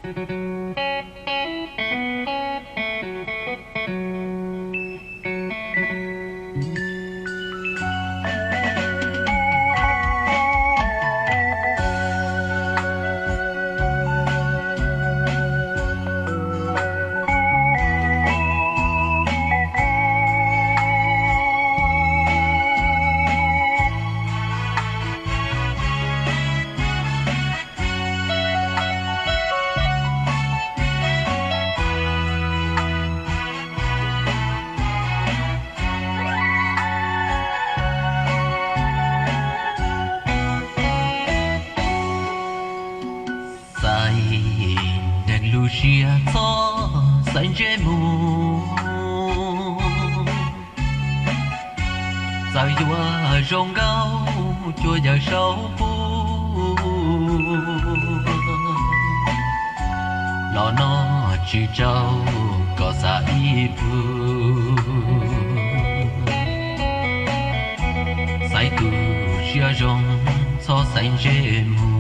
Xaiv neeg lub siab txhob xaiv ntsej muag, txawm yuav zoo nkauj cuag yawg saub puag los noj tsis tsau kom xav ib pliag. Xaiv tus siab zoo txhob xaiv ntsej muag,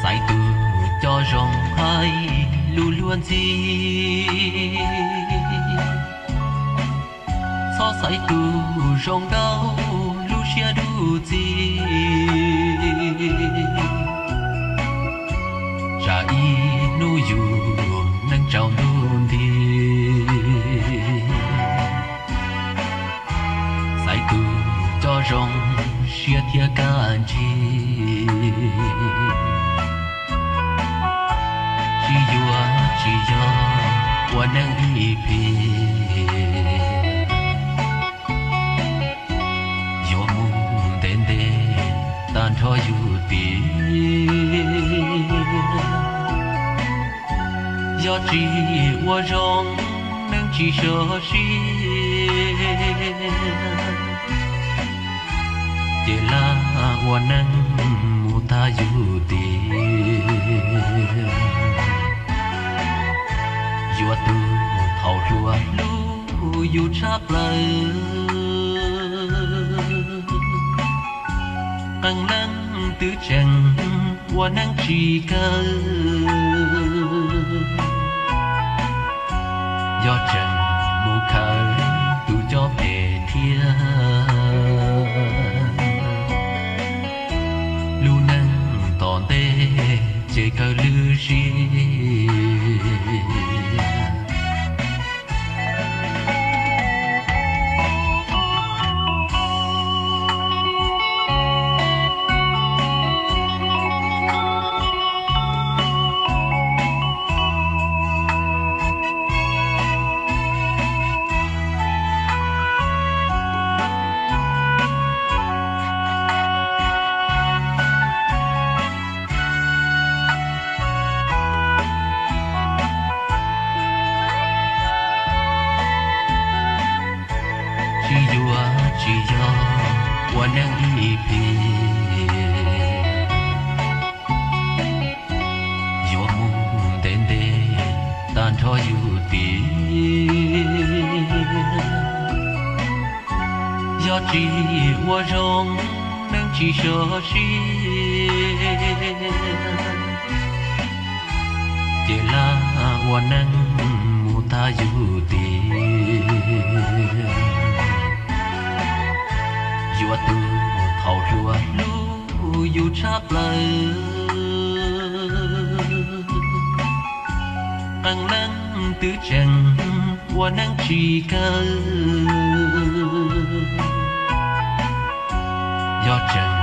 xaiv tus coj zoo hais lus luag ntxhi, txhob xaiv tus zoo nkauj lub siab dub ntxhi. Tsam ib hnub yus neej tsaus ntuj nti, xaiv tus coj zoo siab thiab kaj ntsig, tsis yuav tsis yog ua neej ib pliag, yuav mus ntev ntev tag nrho yus tiag. Yog tsis ua zoo neej tsis sov siab, ces lam ua neej mus tag yus tiag. Yuav tus thaum hluas hlub yus tshaj plaws, qee leej twb tseem ua neej tsis kawg. Yog tseem mus khaws tus coj phem thiab, lub neej tom ntej ces kawg lwj siab. Tsis yuav tsis yog ua neej ib pliag, yuav mus ntev ntev tag nrho yus tiag. Yog tsis ua zoo neej tsis sov siab, ces lam ua neej mus tag yus tiag. Yuav tus thaum hluas hlub yus tshaj plaws, qee leej twb tseem ua neej tsis kawg. Yog tseem